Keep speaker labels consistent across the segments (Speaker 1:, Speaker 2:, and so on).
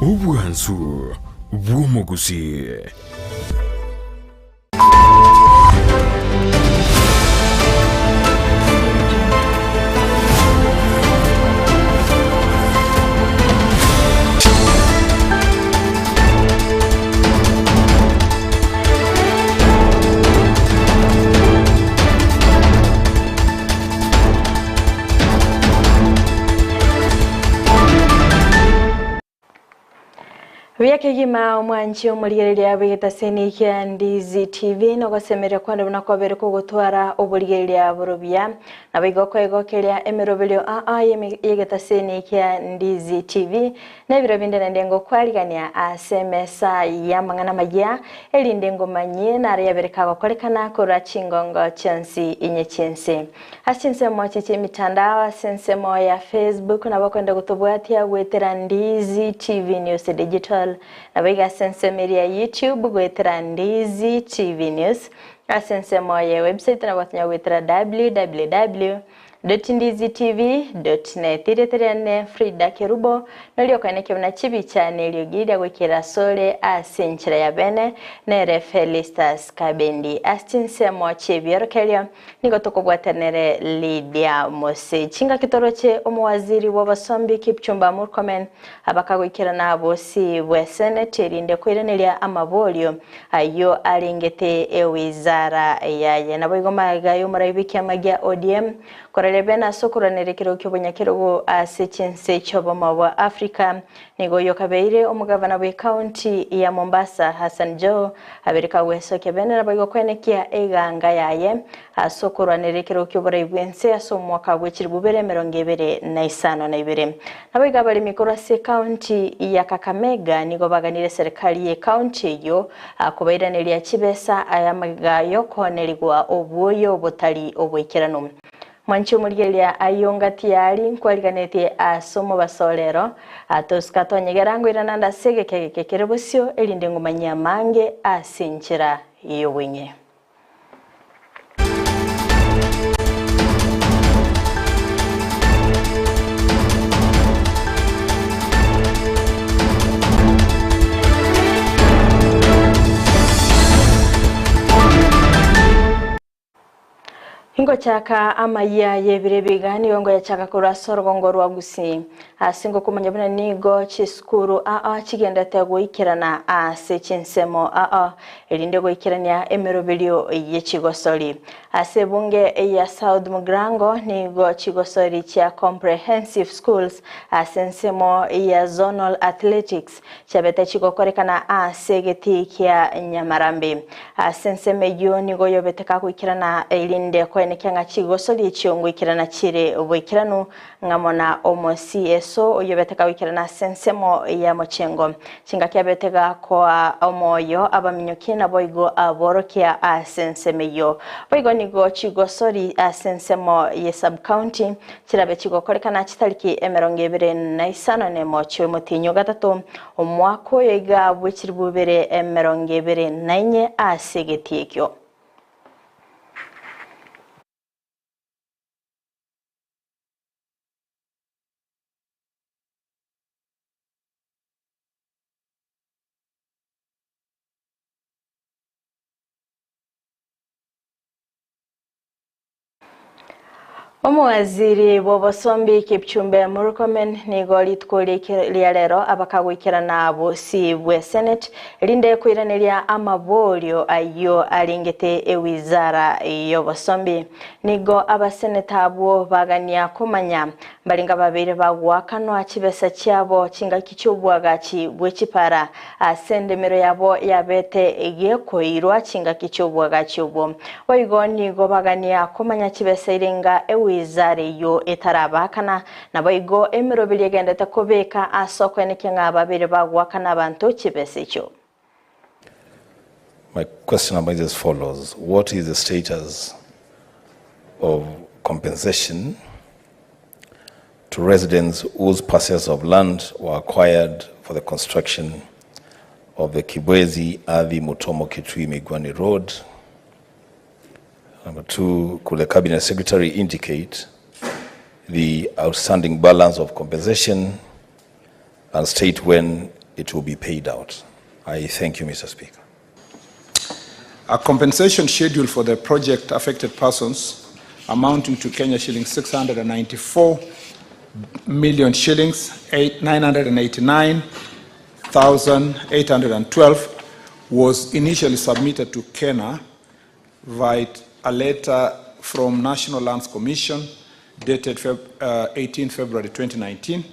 Speaker 1: Obwansu bw'omogusii.
Speaker 2: Buya kegima omwanchi omorigereria bw'egetaseni kia Ndizi TV nogosemeria kwande buna kwabere kogotwara oborigereria borobuya. Naboigo okoegokeria emeroberio aa y'egetaseni kia Ndizi TV Nebiro binde naende ngokwarigania ase emesa y'amang'ana amayia, erinde ngomanyie naro yabere kagokorekana korwa chingongo chionsi inye chi'ense. Ase chinsemo echi chi'emitandao, ase ensemo ya Facebook nabo okoenda gotobwatia goetera Ndizi TV News Digital, naboigo ase ensemo eria ya YouTube goetera Ndizi TV News, ase ensemo ye website nabo okonya goetera www. Dotindizitv.net Erieta riane Frida Kerubo, noria okoenekia buna chibicha na eriogi riria goikera asore ase enchera ya bene, nere Felistus Kabendi. Ase chinsemo chi'ebiorokererio nigo tokobwatanere Lydia Mose. Chingaki toroche omowaziri bw'obosombi Kipchumba Murkomen abakagoikerana bosi bwe Senate erinde koiraneria amaborio Ayio arengete ewizara yaye. Naboigo magega y'omorai bw'ekiama gia ODM korera bene ase okorwanera ekerogo ki'obonyakerogo ase chinse chi'obomo bwa Africa, nigo oyio okabeire omogavana bw'ecounty ya Mombasa Hassan Joho abeire kagwesokia bene naboigo koenekia eganga yaye ase okorwanera ekerogo ki'oborai bw'ense ase omwaka bwe chilifu bibere emerongo ebere na isano na ibere. Naboigo abaremi korwa ase ekaunti ya Kakamega nigo baganire eserikari y'ekaunti eyio kobairaneria chibesa aya amagega y'okoonerigwa obwoyo botari oboikeranu. Mwanche omorigereria ayio ngati yari nkwariganetie ase omobaso rero, tosika tonyegera ngoirana nde ase egeka egeke kere bosio erinde ngomanyie amange ase enchera y'obweng'e. Ingochaka amayia y'ebiro ebiga nigo ngoyachaka korwa ase orogongo rwa Gusii. Ase ngokomanya buna nigo chisukuru aa chigendete goikerana ase chinsemo aa, erinde goikerania emeroberio ye chigosori. Ase ebunge ya South Mugirango nigo chigosori chia Comprehensive Schools ase ensemo ya Zonal Athletics chiabete chigokorekana ase egetii kia Nyamarambe. Ase ensemo eyio nigo yobete kagoikerana erinde koenekia ng'a chigosori echio ngoikerana chire boikeranu Ng'amo na omosi Yeso oyio obete kagoikerana ase ensemo ya mochengo. Chingaki abete gakoa omoyo abaminyoki naboigo aborokia ase ensemo eyio. Boigo nigo chigosori ase ensemo ye sub-county chirabe chigokorekana chitariki emerongo ebere na isano nemo chi'omotienyi o gatato omwaka oyo iga bwe chilifu ibere emerongo ebere na inye ase egetii ekio. Omowaziri bw'obosombi Kipchumbe Murkomen nigo rituko ria rero abakagoikerana bosi bwe Senate erinde koiraneria amaborio ayio arengete ewizara y'obosombi. Nigo abaseneta abwo bagania komanya mbarenga babeire bagoakanwa chibesa chiabo chingaki chi'oboagachi bwe chipara, ase endemero yabo yabete gekoirwa chingaki chi'oboagachi obwo. Boigo nigo bagania komanya chibesa irenga ewizara eyio etarabaakana, naboigo emeroberi egendete kobeka ase okoenekia ng'a babeire bagoakana abanto chibesa echio.
Speaker 3: My question number is as follows. What is the status of compensation to residents whose parcels of land were acquired for the construction of the Kibwezi Athi Mutomo Kitui Migwani Road? Number two, could the Cabinet Secretary indicate the outstanding balance of compensation and state when it will be paid out. I thank you, Mr. Speaker.
Speaker 4: A compensation schedule for the project affected persons amounting to Kenya shillings 694 million shillings, 8, 989,812 was initially submitted to KeNHA via a letter from National Lands Commission dated 18 February 2019.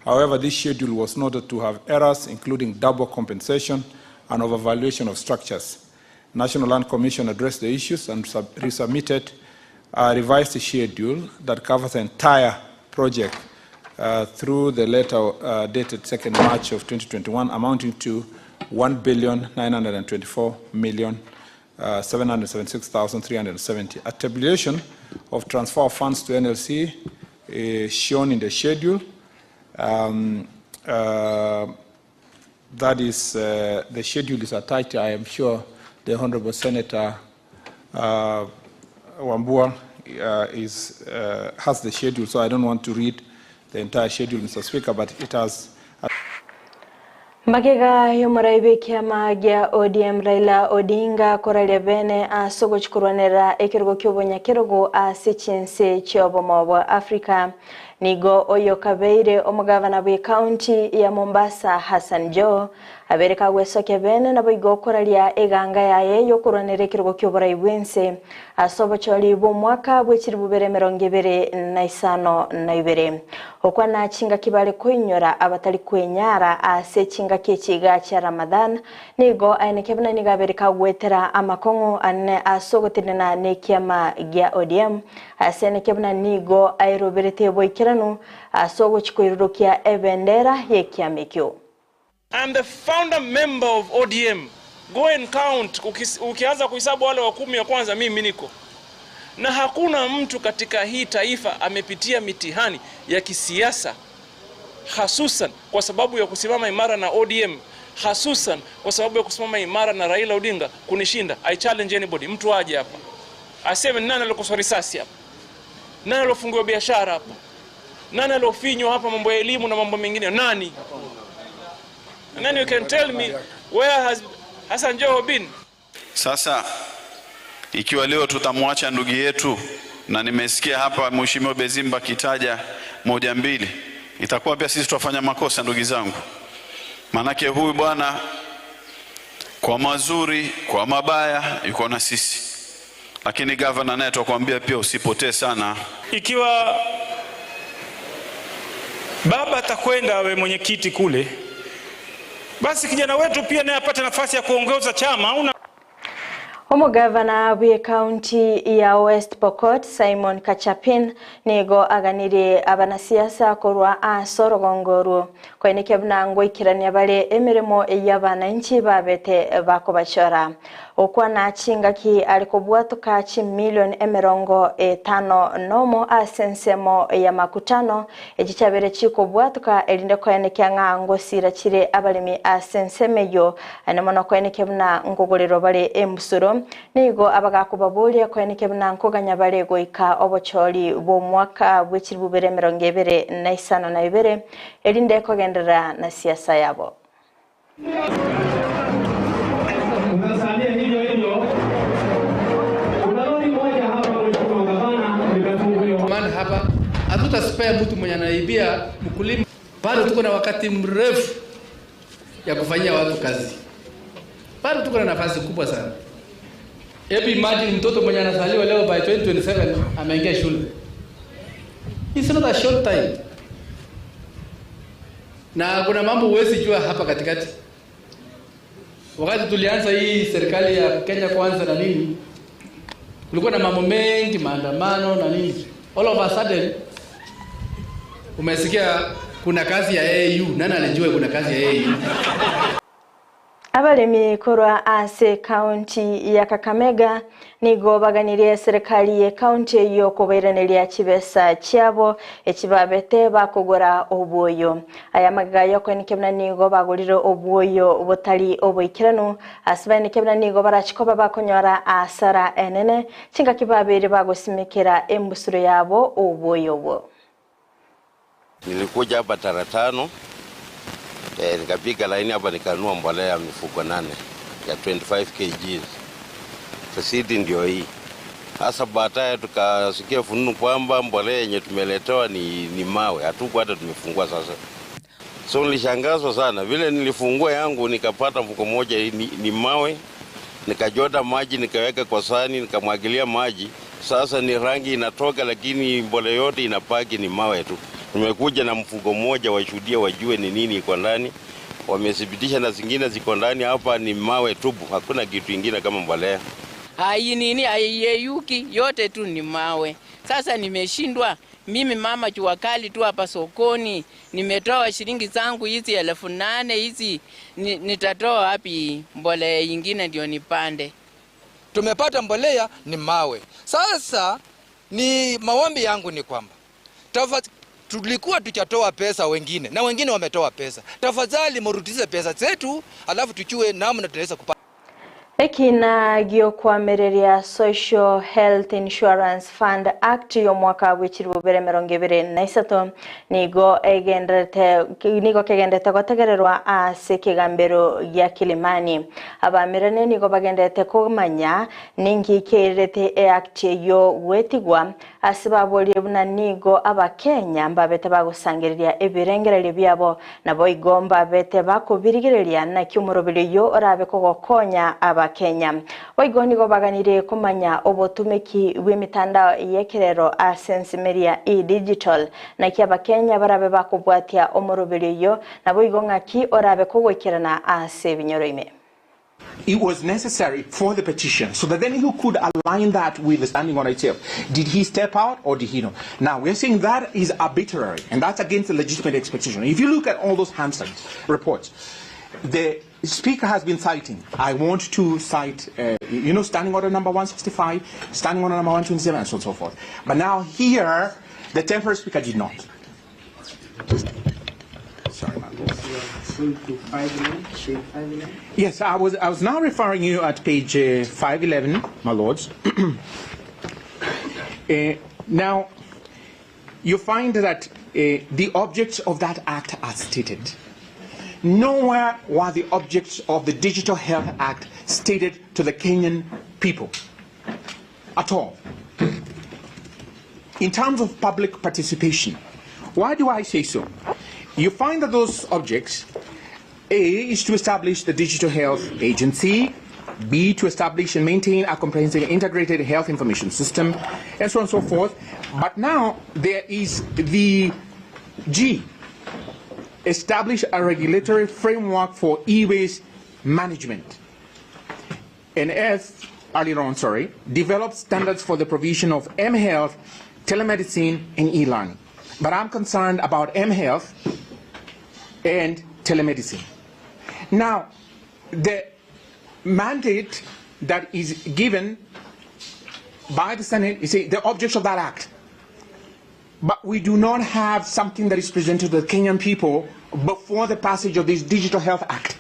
Speaker 4: However, this schedule was noted to have errors, including double compensation and overvaluation of structures. National Land Commission addressed the issues and resubmitted a revised schedule that covers the entire project through the letter dated 2nd March of 2021, amounting to 1,924,000,000, 776,370. A tabulation of transfer of funds to NLC is shown in the schedule. That is, the schedule is attached. I am sure the Honorable Senator Wambua has the schedule, so I don't want to read the entire schedule, Mr. Speaker, but it has.
Speaker 2: Magega y'omorai bw'ekiama gia ODM Raila Odinga koraria bene ase ogochikorwanera ekerogo kia obonyakerogo ase chinse chia obomo bwa Africa. Nigo oyo kabeire omogavana bwe county ya Mombasa Hassan Joho abere kagwesokia bene nabo igo okoraria eganga yaye yokorwanera ekerogo kia oborai bwense ase obochori bwa omwaka bw'echiribu bibere 2052 okwana chingaki bare koinyora abatari kwenyara ase chingaki echiga chia Ramadhan nigo aeneke buna nigo abere kagwetera amakong'o ane ase ogotenena na ekiama gia ODM ase eneke buna nigo airoberete boikeranu ase ogochikoirurukia ebendera y'ekiama ekio.
Speaker 5: I'm the founder member of ODM. Go and count. Ukianza kuhesabu wale wa 10 ya kwanza, mimi niko. Na hakuna mtu katika hii taifa amepitia mitihani ya kisiasa, hasusan kwa sababu ya kusimama imara na ODM, hasusan kwa sababu ya kusimama imara na Raila Odinga kunishinda. I challenge anybody, mtu aje hapa aseme nani alikoswa risasi hapa, nani aliofungiwa biashara hapa, nani aliofinywa hapa mambo ya elimu na mambo mengine, nani? And then you can tell me where has Hassan Joho been?
Speaker 6: Sasa ikiwa leo tutamwacha ndugu yetu, na nimesikia hapa Mheshimiwa Bezimba akitaja moja mbili, itakuwa pia sisi tutafanya makosa ndugu zangu. Manake huyu bwana kwa mazuri kwa mabaya yuko na sisi, lakini gavana naye tutakwambia pia usipotee sana.
Speaker 7: Ikiwa baba atakwenda awe mwenyekiti kule, basi kijana wetu pia naye apate nafasi ya kuongoza chama. Una
Speaker 2: Omugavana bwe county ya West Pokot Simon Kachapin nigo aganire abanasiasa korwa ase orogongo koenekia buna ngoikerania bare emirimo y'abananchi babete bakobachora okwana chingaki ari kobwatoka chimilioni 51 ase ensemo ya makutano echichabere chikobwatoka erinde koenekia ng'a ngosira chire abaremi ase ensemo eyo ane mono koenekia buna nkogorerwa bare embusuro nigo abagakubaburia koenekia buna nkoganya bare goika obochori bw'omwaka bw'echiribu bibere 2052 erinde kogenderera na siasa yabo.
Speaker 8: Tunasalia hivyo hivyo. Kuna lori moja hapa mheshimiwa gavana limefunguliwa.
Speaker 9: Maana hapa hatutaspare mtu mwenye anaibia mkulima. Bado tuko na wakati mrefu ya kufanyia watu kazi, bado tuko na nafasi kubwa sana. Hebu imagine mtoto mwenye anazaliwa leo by 2027 ameingia shule. It's not a short time. Na kuna mambo huwezi jua hapa katikati. Wakati tulianza hii serikali ya Kenya Kwanza na nini, kulikuwa na mambo mengi, maandamano na nini. All of a sudden umesikia kuna kazi ya AU. Nani alijua kuna kazi ya AU?
Speaker 2: Abaremi korwa ase county ya Kakamega nigo baganirie serikali ye county eyo kobaireneria chibesa chiabo echibabete bakogora obwoyo aya magayo kwenikebuna nigo bagorire obwoyo butari oboikeranu ase baenikebuna nigo barachikoba bakonyora asara enene chingaki babere bagosimikira embusuro yabo obwoyo bwo.
Speaker 10: Nilikuja hapa tarehe 5 Eh, nikapiga laini hapa nikanunua mbolea ya mifuko nane ya 25 kgs. Risiti ndio hii. Sasa baadaye tukasikia fununu kwamba mbolea yenye tumeletewa ni, ni mawe, hatuko hata tumefungua sasa. So nilishangazwa sana vile nilifungua yangu nikapata mfuko moja ni, ni mawe, nikachota maji nikaweka kwa sahani nikamwagilia maji. Sasa ni rangi inatoka, lakini mbolea yote inabaki ni mawe tu. Tumekuja na mfuko mmoja, washuhudie wajue ni nini iko ndani. Wamethibitisha na zingine ziko ndani hapa ni mawe tupu, hakuna kitu ingine kama mbolea.
Speaker 11: Hai nini haiyeyuki, yote tu ni mawe. Sasa nimeshindwa mimi mama jua kali tu hapa sokoni, nimetoa shilingi zangu hizi 8,000 hizi, nitatoa wapi mbolea ingine ndio nipande?
Speaker 12: Tumepata mbolea ni mawe. Sasa ni maombi yangu ni kwamba tulikuwa tuchatoa pesa wengine na wengine wametoa pesa, tafadhali murudishe pesa zetu, alafu tujue namna tunaweza kupata.
Speaker 2: Ekina giokwamireria Social Health Insurance Fund Act y'omwaka bw'echiribu bibere mirongo ebere na isato nigo egenderete nigo kegendete gotegererwa ase ekegambero gia Kilimani. Abamirane nigo bagendete komanya ninki keirete eact eyo gwetigwa ase baborie buna nigo abakenya mbabete bagosangereria ebirengererio biabo nabo igo mbabete bakobirigereria naki omoroberi oyo orabe kogokonya abakenya. Boigo nigo baganire komanya obotumeki bw'emitandao y'ekerero ase ensemeria e-digital naki abakenya barabe bakobwatia omoroberi oyo nabo igo ng'aki orabe kogoikerana ase ebinyoro ime.
Speaker 13: It was necessary for the petition so that then he could align that with the standing order itself. Did he step out or did he not? Now, we're saying that is arbitrary and that's against the legitimate expectation. If you look at all those Hansard reports, the speaker has been citing, I want to cite, standing order number 165, standing order number 127, and so on and so forth. But now here, the temporary speaker did not. Sorry, ma'am. Yes, I was now referring you at page 511, my lords. Now, you find that the objects of that act are stated. Nowhere were the objects of the Digital Health Act stated to the Kenyan people at all. In terms of public participation, why do I say so? You find that those objects, A, is to establish the Digital Health Agency, B, to establish and maintain a comprehensive integrated health information system, and so on and so forth. But now there is the G, establish a regulatory framework for e-waste management. And F, earlier on, sorry, develop standards for the provision of mHealth, telemedicine, and e-learning. But I'm concerned about mHealth and telemedicine. Now, the mandate that is given by the Senate, you see, the objects of that act. But we do not have something that is presented to the Kenyan people before the passage of this Digital Health Act.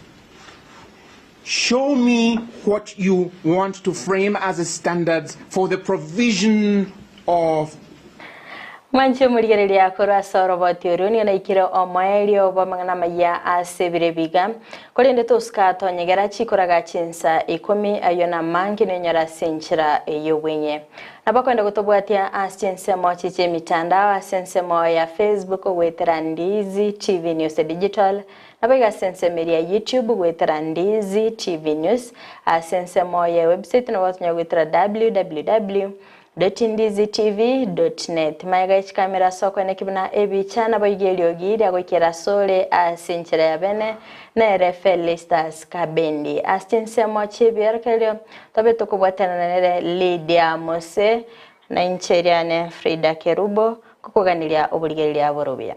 Speaker 13: Show me what you want to frame as a standards for the provision of
Speaker 2: Mwanche murigereria korwa ase oroboti orio nigo naikire omoerio bw'amang'ana maya ase ebire biga korende tosika tonyegera chikoraga chinsa 10 ayo na mangi nenyora ase enchera ey'obwenye. Nabo kwenda gotobwatia ase chinsemo chiche emitandao ase ensemo ya Facebook ogwetera Ndizi TV News Digital nabo iga ase ensemo eria YouTube gwetera Ndizi TV News ase ensemo ya website nabo tonya gwetera www dot ndizi tv dot net. Maega echikamera soko ene kibuna ebicha nabo iga eriogi ria goikera sore ase enchera ya bene nere Felistas Kabendi ase chinsemo chi'ebiorokererio tobe tokobwatana nere Lydia Mose na inche eriane Frida Kerubo kokoganiria oborigereria borobuya.